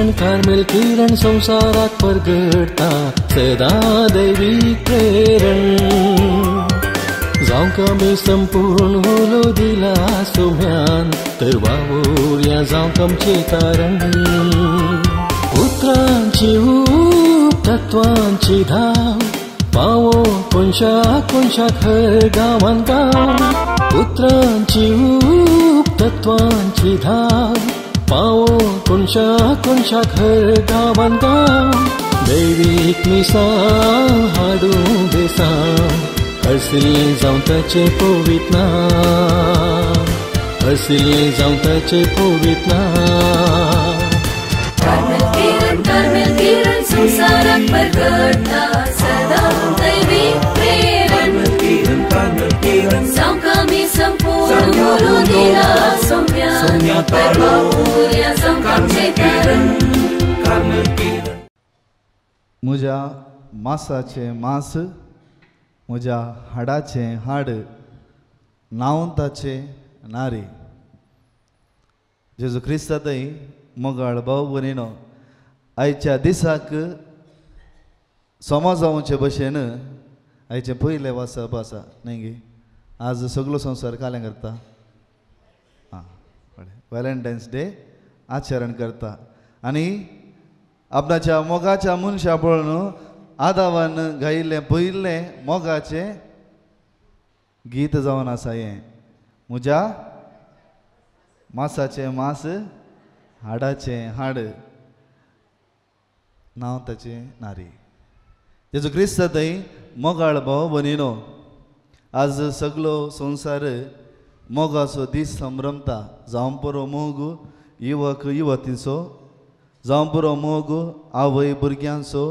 किरण Carmel किरण संवसाराक परगडटा सदां दैवीक प्रेरण जावंक आमी संपूर्ण उलो दिला सोम्यान तर वावुरया जावंक आमचें तारण उतरांची ऊब तत्वांची धाव पावो कोनशा कोनशाक हर गांवान गांव उतरांची ऊब तत्वांची धाव पावो कोनशा कोनशाक हर गांवान गांव दैवीक मिसां हाडूं बेसांव हरसिल्लें जावं ताचें पवित्र नांव हरसिल्लें जावं ताचें पवित्र नांव. कार्मेल किरण संवसाराक परगडटा सदां दैवीक प्रेरण जावंक आमी संपूर्ण उलो दिला सोम्यान तर वावुरया जावंक आमचें तारण. म्हज्या मासाचें मास म्हज्या हाडाचें हाड नांव ताचें नारी. जेजू क्रिस्ता थंय मोगाळ भाव भयणीनो, आयच्या दिसाक समाजावचे भशेन आयचें पयलें वाचप आसा न्हय गे. आज सगलो संवसार कालें करता, आं व्हॅलेंटायन्स डे आचरण करता आनी आपणाच्या मोगाच्या मनशा पळोवन आदावान गायिल्लें पयिल्लें मोगाचें गीत जावन आसा हें. म्हज्या मासाचें मास हाडाचें हाड नांव ताचें नारी. जेजू क्रिस्त थंय मोगाळ भाव भयणीनो, आज सगलो संवसार मोगाचो दीस संभ्रमता. जावं पुरो मोग युवक युवतींचो, जावं पुरो मोग आवय भुरग्यांचो,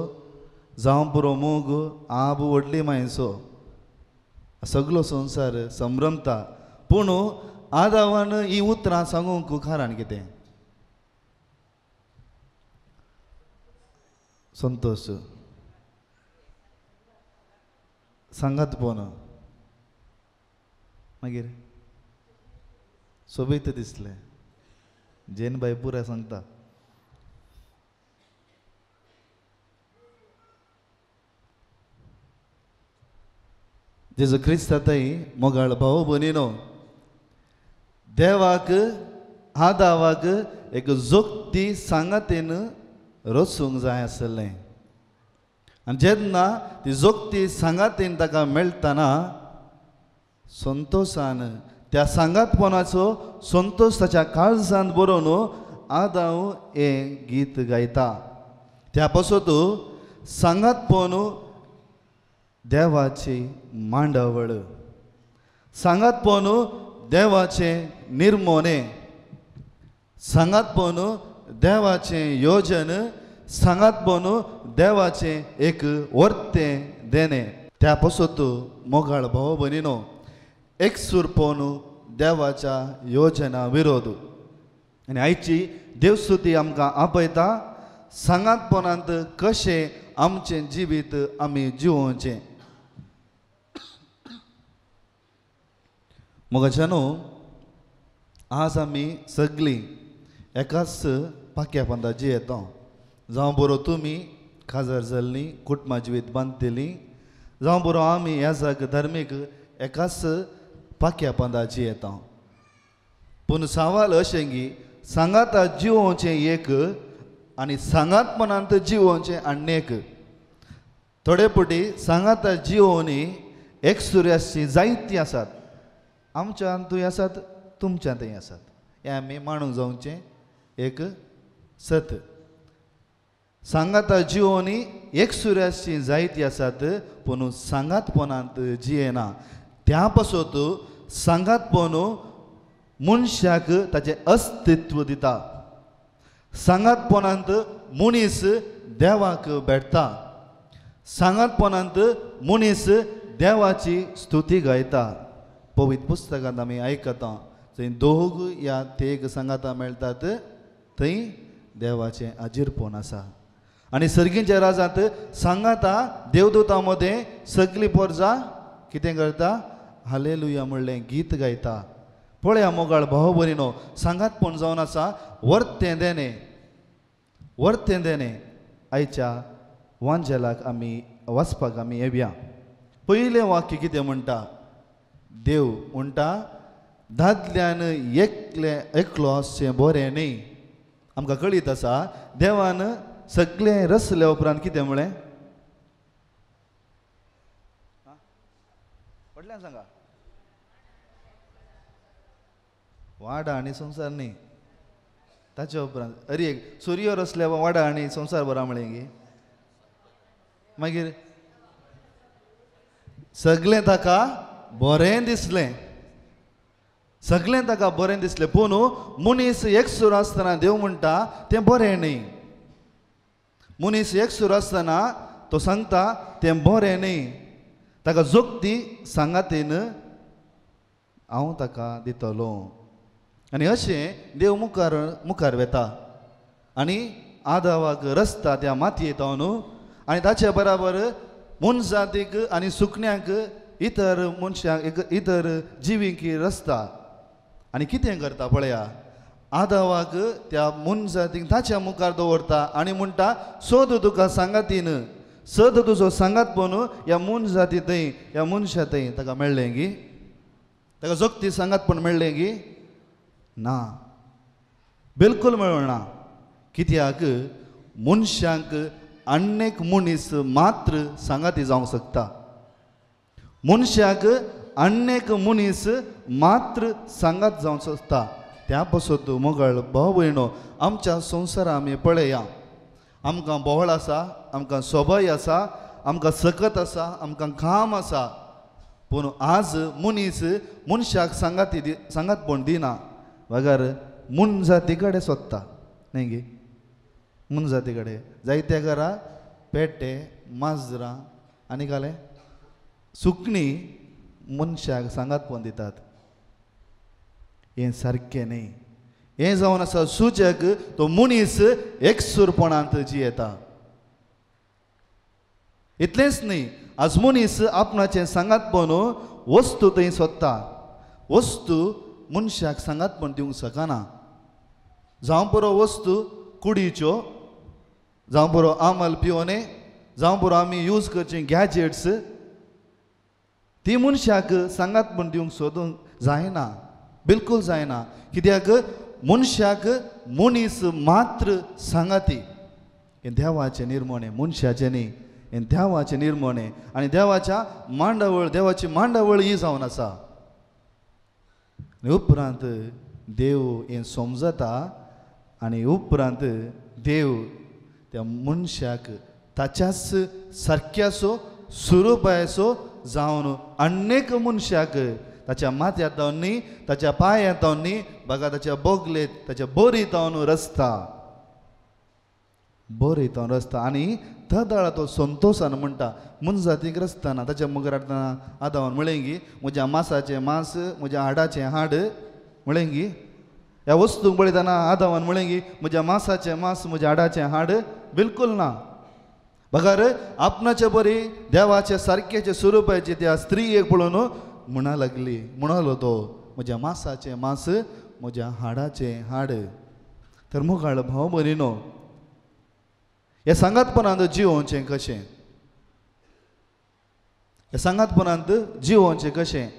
जावं पुरो मोग आब व्हडली मायचो, सगलो संवसार संभ्रमता. पूण आदावान ही उतरां सांगूंक कारण कितें? संतोश सांगात पोन मागीर सोबीत दिसलें. जेन बाय पुराय सांगता. जेजू क्रिस्ता थंय मोगाळ भाव भयणीनो, देवाक आदावाक एक जोगती सांगातीन रचूंक जाय आसलें आनी जेन्ना ती जोगती सांगातीन ताका मेळटना संतोशान त्या सांगातपणाचो संतोश ताच्या काळजांत बरोवन आदाव हें गीत गायता. त्या पासत सांगातपण देवाची मांडावळ, सांगातपण देवाचें निर्मोणें, सांगातपण देवाचें योजन, सांगातपण देवाचें एक वर्तें देणें. त्या पासत मोगाळ भाव भयणीनो, एकसूरपण देवाच्या योजना विरोध. आनी आयची देवस्तुती आमकां आपयता सांगातपणांत कशें आमचें जिवीत आमी जिवोवचें. मोगाच्यानो, आज आमी सगळीं एकाच पाक्या पंदा जियेता. जावं बरो तुमी काजार जाल्लीं, कुटुंबा जिवीत बांदतलीं, जावं बरो आमी ह्या जाग धार्मीक एकाच पाक्या पंदा जियेता. पूण सवाल अशें की सांगाता जिवोवचें एक आनी सांगातपणांत जिवोवचें आनी एक. थोडे पटी सांगाता जिवोवनी एकसुऱ्याची जायतीं आसात, आमच्यांतूय आसात तुमच्यांतूय आसात. हें आमी मांडूंक जावचें एक सत. सांगाता जिवोवनी एकसुऱ्याची जायती आसात पूण सांगातपणांत जियेना. त्या पासत सांगातपण मनशाक ताचें अस्तित्व दिता. सांगातपणांत मनीस देवाक भेटता. सांगातपणांत मनीस देवाची स्तुती गायता. पवित्र पुस्तकांत आमी आयकता थंय दोग या तेग सांगाता मेळटात थंय देवाचें आजीरपण आसा. आनी सर्गीच्या राजांत सांगाता देवदूतां मदें सगळीं पोरजा कितें करता? हालेलुया म्हणलें गीत गायता. पळया मोगाळ भाव भयणीनो, सांगातपण जावन आसा वर्तें देणें. वर्तें देणें आयच्या वांजेलाक आमी वाचपाक आमी येवया. पयलें वाक्य कितें म्हणटा? देव म्हणटा दादल्यान एकले एकलो आसचें बरें न्ही. आमकां कळीत आसा देवान सगळें रचल्या उपरांत कितें म्हळें? व्हडल्यान सांगा. वाडा आनी संवसार न्ही. ताच्या उपरांत अरे एक सुर्यो रचल्या वाडा आनी संवसार बरा म्हळें गी. मागीर सगळें ताका बरें दिसलें, सगळें ताका बरें दिसलें. पूण मनीस एकसूर आसतना देव म्हणटा तें बरें न्ही. मनीस एकसूर आसतना तो सांगता तें बरें न्ही. ताका जोगती सांगातीन हांव ताका दितलो. आनी अशें देव मुखार मुखार वेता आनी आदावाक रचता त्या मातयेंत न्हू. आनी ताचे बराबर मनजातीक आनी सुकण्यांक इतर मनशांक इतर जिवींक रचता. आनी कितें करता पळया, आदावाक त्या मनजातीक ताच्या मुखार दवरता आनी म्हणटा सोद तुका सांगातीन, सद तुजो सांगात पळोवन ह्या मनजाती थंय ह्या मनशा थंय ताका मेळ्ळें गी? ताका जोगती सांगात पण मेळ्ळें गी? ना, बिलकूल मेळना. कित्याक मनशांक अनेक मनीस मात्र सांगाती जावंक शकता. मनशाक अनेक मनीस मात्र सांगात जावंक शकता. त्या पासत मोगाळ भाव भयणो आमच्या संवसारा आमी पळया, आमकां बोवळ आसा, आमकां सोबाय आसा, आमकां सकत आसा, आमकां काम आसा. पूण आज मनीस मनशाक सांगाती सांगातपण दिना, बगर मनजाती कडेन सोदता न्ही गे. मनजाती कडेन जायत्या घरा पेटे माजरां आनी कालें सुकणीं मनशाक सांगातपण दितात. हें सारकें न्ही. हें जावन आसा सुचक तो मनीस एकसूरपणांत जियेता. इतलेंच न्ही, आज मनीस आपणाचें सांगातपण वस्तू थंय सोदता. वस्तू मनशाक सांगातपण दिवंक शकना. जावं पुरो वस्तू कुडीच्यो, जावं पुरो आमल पिवने, जावं पुरो आमी यूज करचीं गॅजेट्स, ती मनशाक सांगातपण दिवंक सोदूंक जायना, बिलकूल जायना. कित्याक मनशाक मनीस मात्र सांगाती. हें देवाचें निर्मणें, मनशाचें न्ही. हें देवाचें निर्मणें आनी देवाच्या मांडावळ, देवाची मांडावळ ही जावन आसा. आनी उपरांत देव हें समजता आनी उपरांत देव त्या मनशाक ताच्याच सारक्याचो स्वरुपाचो जावन अनेक मनशाक ताच्या माथ्या जावन न्ही, ताच्या पांया जावन न्ही, बघा ताच्या बोगलेत ताच्या बोरी जावन रचता, बोरी जावन रचता. आनी तदाळा तो संतोशान म्हणटा मनजातीक रचतना ताच्या मुखार हाडटना आदावान म्हळें की म्हज्या मासाचें मांस, म्हज्या हाडाचें हाड म्हळें की. ह्या वस्तूंक पळयतना आदावान म्हळें की म्हज्या मासाचें मांस, म्हज्या हाडाचें हाड, बिलकूल ना. बगर आपणाचे बरी देवाचे सारकेचे स्वरुपाचे त्या स्त्रीयेक पळोवन म्हणा लागली, म्हणालो तो म्हज्या मासाचें मांस, म्हज्या हाडाचें हाड. तर मुखाळ भाव भयणीनो, ह्या सांगातपणांत जिवोवचें कशें? ह्या सांगातपणांत जिवोवचें कशें?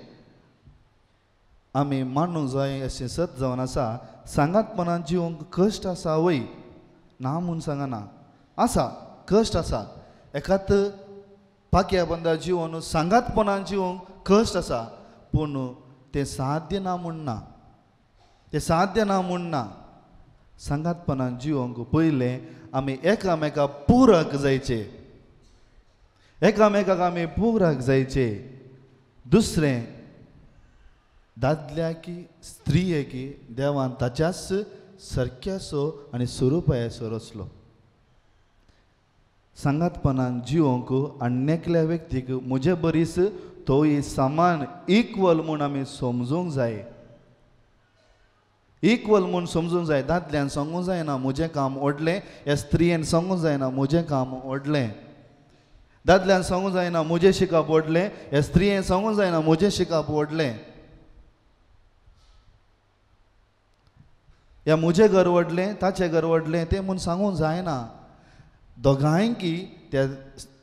आमी मानूंक जाय अशें सत जावन आसा. सांगातपणांत जिवोवंक कश्ट आसा वय? ना म्हूण सांगना, आसा, कश्ट आसा. एकात पाक्या बंदा जिवन सांगातपणान जिवंक कश्ट आसा, पूण तें साध्य ना म्हूण ना, तें साध्य ना म्हूण ना. सांगातपणान जिवंक पयलें आमी एकामेका पुरक जायचे, एकामेकाक आमी पुरक जायचे. दुसरें, दादल्याकी स्त्रियेकी देवान ताच्याच सारक्याचो आनी स्वरुपायाचो रचलो. सांगातपणान जिवंक आनी एकल्या व्यक्तीक म्हजे बरीच तोय समान इक्वल म्हूण आमी समजूंक जाय, इक्वल म्हूण समजूंक जाय. दादल्यान सांगूंक जायना म्हजें काम व्हडलें, ह्या स्त्रियेन सांगूंक जायना म्हजें काम व्हडलें. दादल्यान सांगूंक जायना म्हजें शिकप व्हडलें, ह्या स्त्रियेन सांगूंक जायना म्हजें शिकप व्हडलें. या म्हजें घर व्हडलें ताचें घर व्हडलें तें म्हूण सांगूंक जायना. दोगांयकी त्या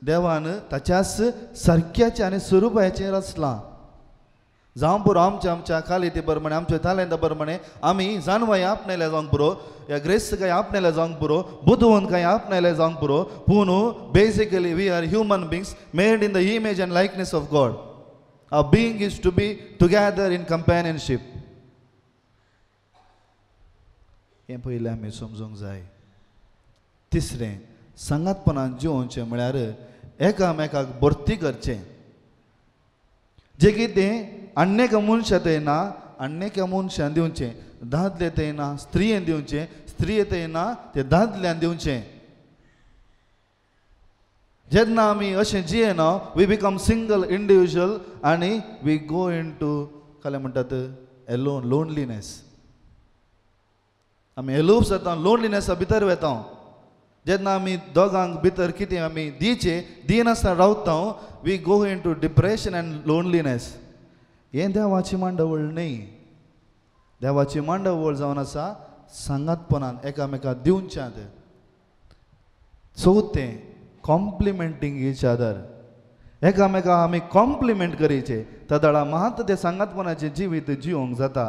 देवान ताच्याच सारक्याचें आनी स्वरुपाचें रचलां. जावं पुरो आमच्या आमच्या कालिती प्रमाणे आमच्या तालेंता प्रमाणे आमी जानवाय आपणायल्या जावंक पुरो, या ग्रेस्त काय आपणायल्या जावंक पुरो, बुदवंत काय आपणायल्या जावंक पुरो, पूण basically we are human beings made in the image and likeness of God. Our being is to be together in companionship. हें पयलें आमी समजूंक जाय. तिसरें, सांगातपणान जिवोवचें म्हळ्यार एकामेकाक भरती करचें. जें कितें आन्नेका मनशां थंय ना आन्नेका मनशान दिवचें, दादले थंय ना स्त्रियेन दिवचें, स्त्रिये थंय ना ते दादल्यान दिवचें. जेन्ना आमी अशें जियेना we become single individual आनी we go in to काय म्हणटात एलोन लोनलीनेस. आमी एलोप जाता, लोनलीनेसा भितर वेता. जेन्ना आमी दोगांक भितर कितें आमी दिवचें दिनासतना रावता we go into depression and loneliness. हें देवाची मांडावळ न्हय. देवाची मांडावळ जावन आसा सांगातपणान एकामेका दिवच्यांत. चवथें, कॉम्प्लिमेंटींग इच अदर. एकामेका आमी कॉम्प्लिमेंट करीचे तदळा मात तें सांगातपणाचें जिवीत जिवंक जाता.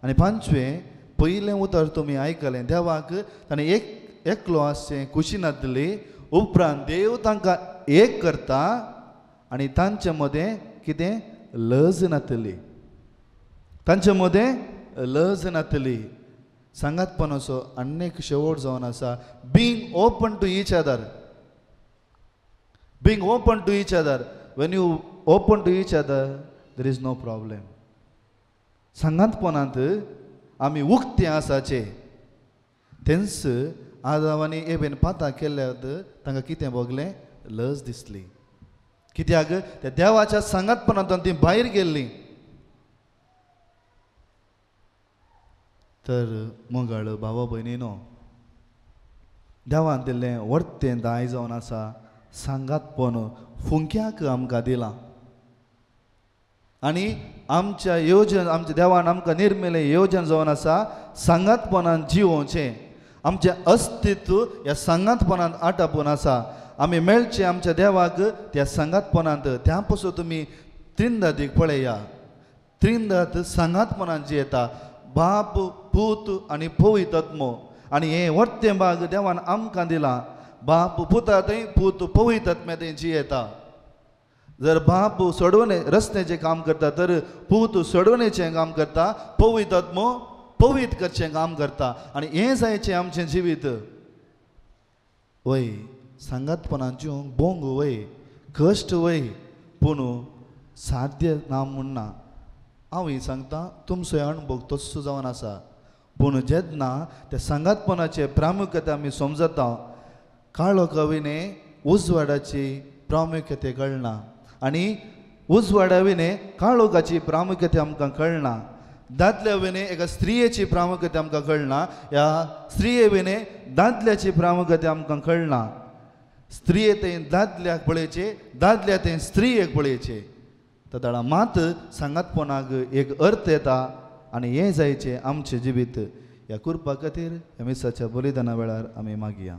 आनी पांचवें, पयलें उतर तुमी आयकलें, देवाक ताणें एक एकलो आसचें खुशी नासली, उपरांत देव तांकां एक करता आनी तांचे मदें कितें लज नातली, तांचे मदें लज नातली. सांगातपणाचो आनीक शेवट जावन आसा being open to each other. Being open to each other. When you open to each other there is no problem. सांगातपणांत आमी उक्ते आसाचे. तेंच आदाव आनी एबेन पातां केल्यात तांकां कितें भोगलें, लज दिसली. कित्याक त्या देवाच्या सांगातपणांतल्यान ती भायर गेल्ली. तर मोगाळ भावा भयणीनो, देवान दिल्लें वर्तें दाय जावन आसा सांगातपण फुंक्याक आमकां दिलां. आनी आमच्या येवजण आमच्या देवान आमकां निर्मिलें येवजण जावन आसा सांगातपणान जिवोवचें. आमचें अस्तित्व ह्या सांगातपणांत आटापून आसा. आमी मेळचें आमच्या देवाक त्या सांगातपणांत. त्या पसून तुमी त्रिंदादीक पळया, त्रिंदाद सांगातपणान जियेता, बाप पूत आनी पवित्र आत्मो. आनी हें वर्तें भाग देवान आमकां दिलां. बाप पुता थंय, पूत पवित्र आत्म्या थंय जियेता. जर बाप सोडवणे रस्त्याचें काम करता तर पूत सोडवणेचें काम करता, पवित्र आत्मो पवित्र करचें काम करता. आनी हें जायचें आमचें जिवीत. वय सांगातपणान जिवंक बोंग वय, कश्ट वय, पूण साध्य ना म्हूण ना. हांव ही सांगता तुमचो अणभव तस्सो जावन आसा. पूण जेन्ना त्या सांगातपणाचें प्रामुख्यता आमी समजता, काळो कविने उजवाडाची प्रामुख्यते कळना आनी उजवाडा विणे काळोखाची प्रामुख्यते आमकां कळना. दादल्या विणे एका स्त्रियेची प्रामुख्यते आमकां कळना, ह्या स्त्रिये विणे दादल्याची प्रामुख्यते आमकां कळना. स्त्रिये थंय दादल्याक पळयचें, दादल्या थंय स्त्रियेक पळयचें. तदळा मात सांगातपणाक एक अर्थ येता आनी हें जायचें आमचें जिवीत. ह्या करपा खातीर ह्या मिसाच्या बलिदाना वेळार आमी मागया.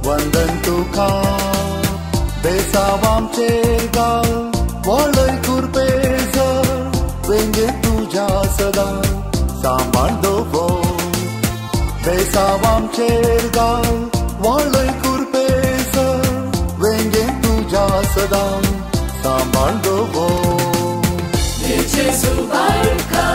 वंदन तुका बेसावामचेर गाल वळय कुरपेज वेंगे तुज्या सदां सांबाळ दवर. बेसावामचेर गाल वळय कुरपेज वेंगे तुज्या सदां सांबाळ दवर. जेजू बाळका